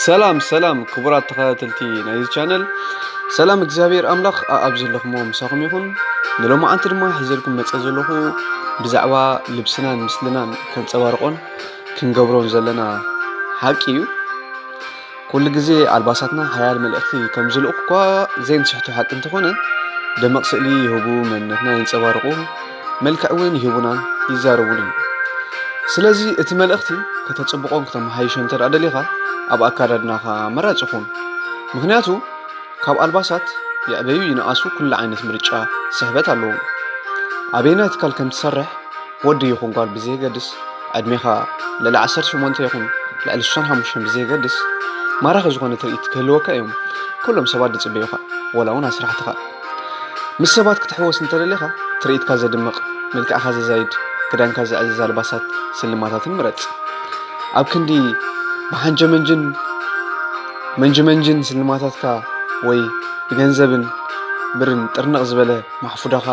ሰላም ሰላም ክቡራት ተኸታተልቲ ናይዚ ቻነል፣ ሰላም እግዚኣብሔር ኣምላኽ ኣኣብ ዘለኹሞ ምሳኹም ይኹን። ንሎማዓንቲ ድማ ሒዘልኩም መጸ ዘለኹ ብዛዕባ ልብስናን ምስልናን ከንጸባርቆን ክንገብሮን ዘለና ሓቂ እዩ። ኩሉ ግዜ ኣልባሳትና ሓያል መልእኽቲ ከም ዝልእኹ እኳ ዘይንስሕቶ ሓቂ እንተኾነ፣ ደመቕ ስእሊ ይህቡ፣ መንነትና የንጸባርቑ፣ መልክዕ እውን ይህቡናን ይዛረቡን እዮም። ስለዚ እቲ መልእኽቲ ከተጽብቖን ከተመሓይሾን እንተ ደኣ ደሊኻ፣ ኣብ ኣካዳድናኻ መራጺ ኩን። ምኽንያቱ ካብ ኣልባሳት ይዕበዩ ይንኣሱ ኩሉ ዓይነት ምርጫ ስሕበት ኣለዎም። ኣበየናይ ትካል ከም ትሰርሕ፣ ወዲ ይኹን ጓል ብዘየገድስ፣ ዕድሜኻ ልዕሊ ዓሰርተ ሸሞንተ ይኹን ልዕሊ ሽሳን ሓሙሽተን ብዘየገድስ፣ ማራኺ ዝኾነ ትርኢት ክህልወካ እዮም ኩሎም ሰባት ዝጽበዩኻ፣ ወላ እውን ኣስራሕትኻ። ምስ ሰባት ክትሕወስ እንተደሊኻ፣ ትርኢትካ ዘድምቕ፣ መልክዕካ ዘዛይድ፣ ክዳንካ ዘዕዝዝ ኣልባሳት፣ ስልማታትን ምረጽ። ኣብ ክንዲ ብሓንጀመንጅን መንጅመንጅን ስልማታትካ ወይ ብገንዘብን ብርን ጥርንቕ ዝበለ ማሕፉዳኻ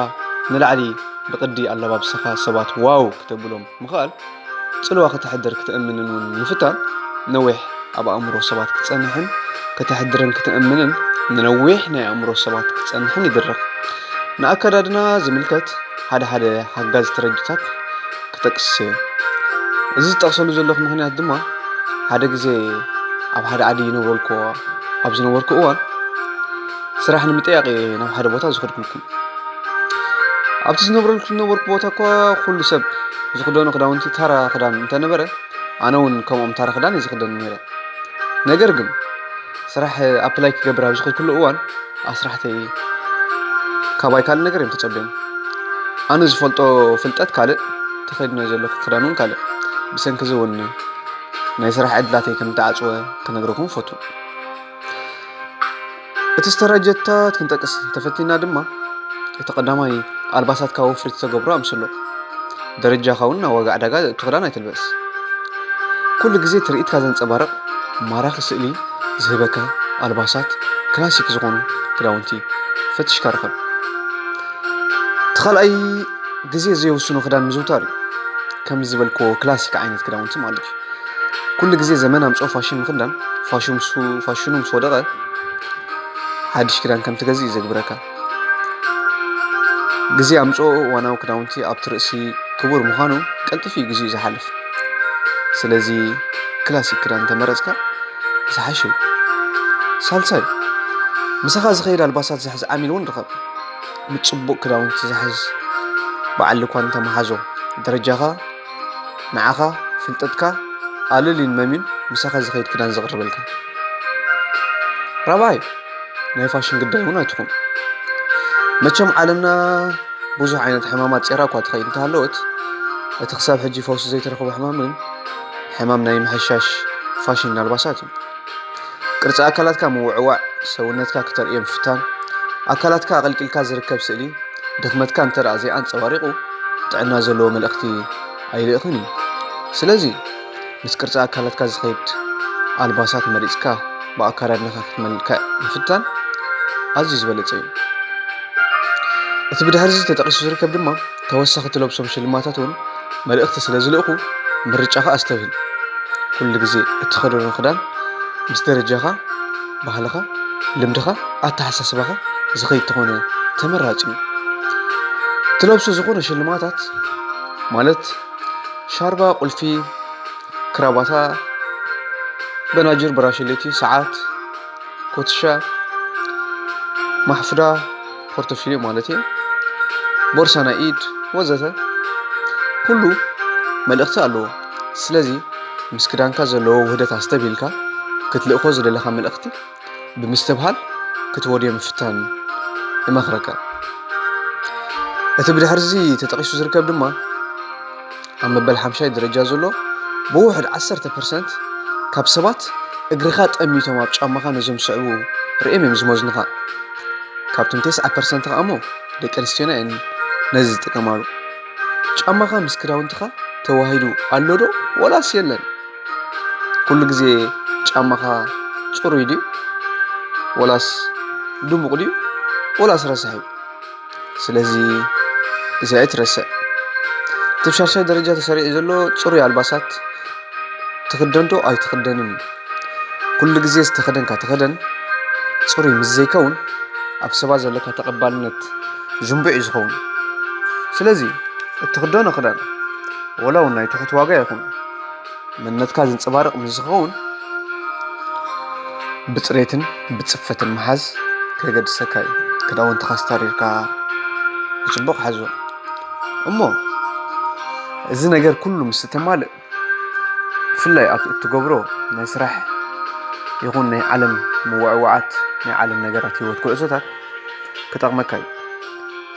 ንላዕሊ ብቕዲ ኣለባብሳኻ ሰባት ዋው ክተብሎም ምኽኣል፣ ጽልዋ ከተሕድር ክትእምንን እውን ምፍታን፣ ነዊሕ ኣብ ኣእምሮ ሰባት ክትጸንሕን ከተሕድርን ክትእምንን ንነዊሕ ናይ ኣእምሮ ሰባት ክትጸንሕን ይድርኽ። ንኣከዳድና ዝምልከት ሓደ ሓደ ሓጋዚ ተረጅታት ክጠቅስ እየ። እዚ ዝጠቕሰሉ ዘለኹ ምኽንያት ድማ፣ ሓደ ግዜ ኣብ ሓደ ዓዲ ይነበርኩ፣ ኣብ ዝነበርኩ እዋን ስራሕ ንምጥያቕ እየ ናብ ሓደ ቦታ ዝኸድኩልኩም። ኣብቲ ዝነብረልኩ ዝነበርኩ ቦታ እኳ ኩሉ ሰብ ዝኽደኖ ክዳውንቲ ታራ ክዳን እንተነበረ፣ ኣነ እውን ከምኦም ታራ ክዳን እየ ዝኽደን ነይረ። ነገር ግን ስራሕ ኣፕላይ ክገብር ኣብ ዝኸድኩሉ እዋን ኣስራሕተይ ካባይ ካልእ ነገር እዮም ተጸብዮም። ኣነ ዝፈልጦ ፍልጠት ካልእ፣ ተኸዲኖ ዘለኹ ክዳን እውን ካልእ። ብሰንኪ እዚ እውን ናይ ስራሕ ዕድላተይ ከም እተዓጽወ ክነግረኩም እፈቱ። እቲ ስተራጀታት ክንጠቅስ እንተፈቲና ድማ፣ እቲ ቀዳማይ ኣልባሳትካ ወፍሪ ተገብሮ ኣምስሎ። ደረጃኻ እውን ናብ ዋጋ ዕዳጋ እቲ ክዳን ኣይትልበስ። ኩሉ ግዜ ትርኢትካ ዘንጸባርቕ ማራኺ ስእሊ ዝህበካ ኣልባሳት፣ ክላሲክ ዝኾኑ ክዳውንቲ ፈቲሽካ ርኸብ። እቲ ካልኣይ ግዜ ዘይውስኖ ክዳን ምዝውታር እዩ። ከም ዝበልክዎ ክላሲክ ዓይነት ክዳውንቲ ማለት እዩ። ኩሉ ግዜ ዘመን ኣምጽኦ ፋሽን ምኽዳን፣ ፋሽን ምስ-፣ ፋሽኑ ምስ ወደቐ ሓድሽ ክዳን ከም ትገዝእ እዩ ዘግብረካ። ግዜ ኣምጽኦ እዋናዊ ክዳውንቲ ኣብቲ ርእሲ ክቡር ምዃኑ ቀልጢፉ እዩ ግዜኡ ዝሓልፍ። ስለዚ ክላሲክ ክዳን እንተመረጽካ ዝሓሸ እዩ። ሳልሳይ፣ ምሳኻ ዝኸይድ ኣልባሳት ዝሕዝ ዓሚል እውን ርኸብ። ንጽቡቕ ክዳውንቲ ዝሕዝ በዓል ድኳን ተመሓዞ። ደረጃኻ፣ ንዓኻ፣ ፍልጠትካ ኣለልዩን መምዩን ምሳኻ ዝኸይድ ክዳን ዘቕርበልካ። ራብዓይ፣ ናይ ፋሽን ግዳይ እውን ኣይትኹን። መቸም ዓለምና ብዙሕ ዓይነት ሕማማት ጼራ እኳ ትኸይድ እንተሃለወት፣ እቲ ክሳብ ሕጂ ፈውሲ ዘይተረኽቦ ሕማም ግን ሕማም ናይ ምሕሻሽ ፋሽን ኣልባሳት እዩ። ቅርጺ ኣካላትካ ምውዕዋዕ፣ ሰውነትካ ክተርእዮ ምፍታን፣ ኣካላትካ ኣቐልቂልካ ዝርከብ ስእሊ ድኽመትካ እንተ ደኣ ዘይኣንጸባሪቑ፣ ጥዕና ዘለዎ መልእኽቲ ኣይልእኽን እዩ። ስለዚ፣ ምስ ቅርጺ ኣካላትካ ዝኸይድ ኣልባሳት መሪጽካ ብኣከዳድናኻ ክትመልክዕ ምፍታን ኣዝዩ ዝበለጸ እዩ። እቲ ብድሕርዚ ተጠቒሱ ዝርከብ ድማ፣ ተወሳኺ ትለብሶም ሽልማታት እውን መልእኽቲ ስለ ዝልእኹ፣ ምርጫኻ ኣስተብህል። ኩሉ ግዜ እትኸደኖ ክዳን ምስ ደረጃኻ፣ ባህልኻ፣ ልምድኻ፣ ኣተሓሳስባኻ ዝኸይድ ተኾነ ተመራጺ እዩ። ትለብሶ ዝኾነ ሽልማታት ማለት ሻርባ፣ ቁልፊ፣ ክራባታ፣ በናጅር፣ ብራሽሌቲ፣ ሰዓት፣ ኮትሻ፣ ማሕፉዳ፣ ፖርቶፊልዮ ማለት እዩ፣ ቦርሳ ናይ ኢድ ወዘተ ኩሉ መልእኽቲ ኣለዎ። ስለዚ ምስ ክዳንካ ዘለዎ ውህደት ኣስተብሂልካ ክትልእኮ ዝደለኻ መልእኽቲ ብምስትብሃል ክትወድዮ ምፍታን እመኽረካ። እቲ ብድሕርዚ ተጠቒሱ ዝርከብ ድማ ኣብ መበል ሓምሻይ ደረጃ ዘሎ ብውሑድ ዓሰርተ ፐርሰንት ካብ ሰባት እግርኻ ጠሚቶም ኣብ ጫማኻ ነዞም ዝስዕቡ ርእዮም እዮም ዝመዝኑኻ። ካብቶም ተስዓ ፐርሰንት ከኣ እሞ ደቂ ኣንስትዮና እየን ነዚ ዝጥቀማሉ። ጫማኻ ምስ ክዳውንትኻ ተዋሂዱ ኣሎ ዶ ወላስ የለን? ኩሉ ግዜ ጫማኻ ጽሩይ ድዩ? ወላስ ድሙቕ ድዩ? ወላስ ረሳሕ እዩ? ስለዚ እዚኣ ኣይትረስዕ። እቲ ብ ሻድሻይ ደረጃ ተሰሪዑ ዘሎ ጽሩይ ኣልባሳት ትኽደን ዶ ኣይትኽደንን እዩ። ኩሉ ግዜ ዝተኸደንካ ተኸደን ጽሩይ ምስ ዘይከውን ኣብ ሰባት ዘለካ ተቐባልነት ዝንቡዕ እዩ ዝኸውን። ስለዚ እትኽደኖ ክዳን ወላ እውን ናይ ትሑት ዋጋ ይኹን መንነትካ ዘንጸባርቕ ምስ ዝኸውን ብጽሬትን ብጽፈትን ምሓዝ ከገድሰካ እዩ። ክዳውንትኻ ኣስታሪርካ ብጽቡቕ ሓዞ። እሞ እዚ ነገር ኩሉ ምስ ተማልእ ብፍላይ ኣብ እትገብሮ ናይ ስራሕ ይኹን ናይ ዓለም ምውዕዋዓት ናይ ዓለም ነገራት ህይወት ጉዕዞታት ክጠቕመካ እዩ።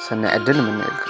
ሰናይ ዕድል እምነየልካ።